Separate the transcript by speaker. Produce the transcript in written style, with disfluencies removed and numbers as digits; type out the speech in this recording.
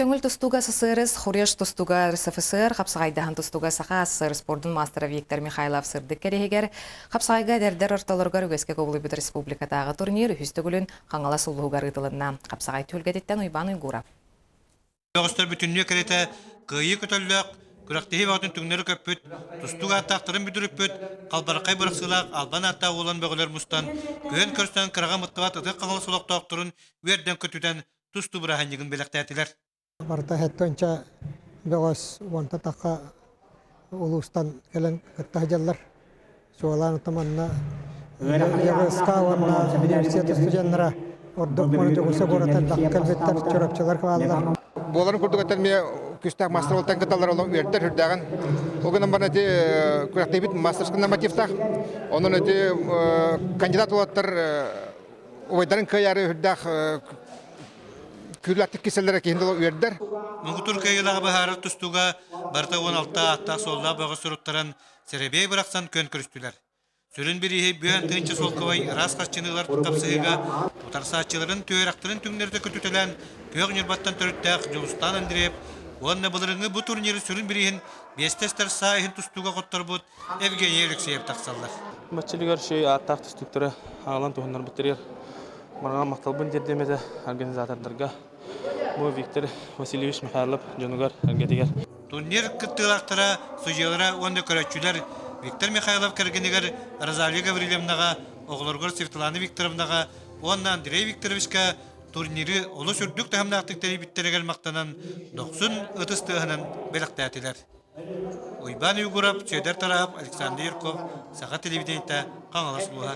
Speaker 1: Көҥүл тустууга СССР, Хуреш тустууга РСФСР, хапсаҕайдаһан тустууга Саха АССР спордун маастара Виктор Михайлов сырдык кэриһигэр хапсаҕайга эдэрдэр ортолоругар үгэскэ кубулуйбут республикатааҕы турнир үһүс төгүлүн Хаҥалас улууһугар ыытылынна. Хапсаҕай түһүлгэтиттэн Уйбаан Уйгуров.
Speaker 2: Бөҕөстөр бүтүннүү кэриэтэ кыайыы көтөллөөх, күрэхтэһии бөҕөтүн түҥнэри көппүт, тустуук ааттаахтарын бүдүрүппүт, халбархай бырахсыылаах албан ааттаах уолан бөҕөлөр мустан, күөн көрсөн кыраҕа мыттыбат ытык Хаҥалас олохтоохторун үөрдэн көтүтэн тустуу бырааһынньыгын бэлэхтээтилэр.
Speaker 3: Барыта сэттэ бөҕөс уонта тахха улуустан кэлэн кытта сылдьаллар. Чуолаан манна ЯВСК уонна университет студеннара ордук Дьокуускай куораттан кэлбиттэр, чурапчылар бааллар.
Speaker 4: Буоларын курдук этэр эмиэ күстээх мастер уолтан кыталлар олох үөрдэр үрдээҕин. Ол гынан баран ити күрэхтэһиибит мастерскай нормативтаах. Онон ити кандидат уолаттар убайдарын кыайаары үрдээх күүлэттик кисэллэрэ киһин дылы үөрдэр.
Speaker 2: Муҥутуур кыайыылааҕы быһаарар тустууга барыта 16 ааттаах суоллаах бөҕө суруттаран сэрэбиэй бырахсан күөн көрүстүлэр. Сүрүн бирииһи бүөн тыынча суолкабай ыраас харчыны ылар хапсыһыыга утарсааччыларын түөрэхтэрин түҥнэритэ көтүтэлээн Күөх Ньурбаттан төрүттээх Дьулустаан Андреев уонна былырыҥҥы бу турниры сүрүн бирииһин биэстэстэр саа иһин тустууга хотторбут Евгений Алексеев тахсаллар.
Speaker 5: Баччылыгар шөй ааттаах түстүктөрө аҕалан туһуннарбыттарыгар барҕа махталбын тиэрдиэм этэ организатордарга. Бу Виктор Васильевич Михайлов дьонугар, эргэтигэр.
Speaker 2: Турнир кыттыылаахтара, судьуйалара уонна көрөөччүлэр Виктор Михайлов кэргэнигэр Розалия Гаврильевнаҕа, оҕолоругар Светлана Викторовнаҕа уонна Андрей Викторовичка турниры олус үрдүк таһымнаахтык тэрийбиттэригэр махтанан дохсун ытыс тыаһынан бэлэхтээтилэр. Уйбаан Уйгуров, Сүөдэр Тараһов, Александр Юрков, Саха телевидениета, Хаҥалас улууһа.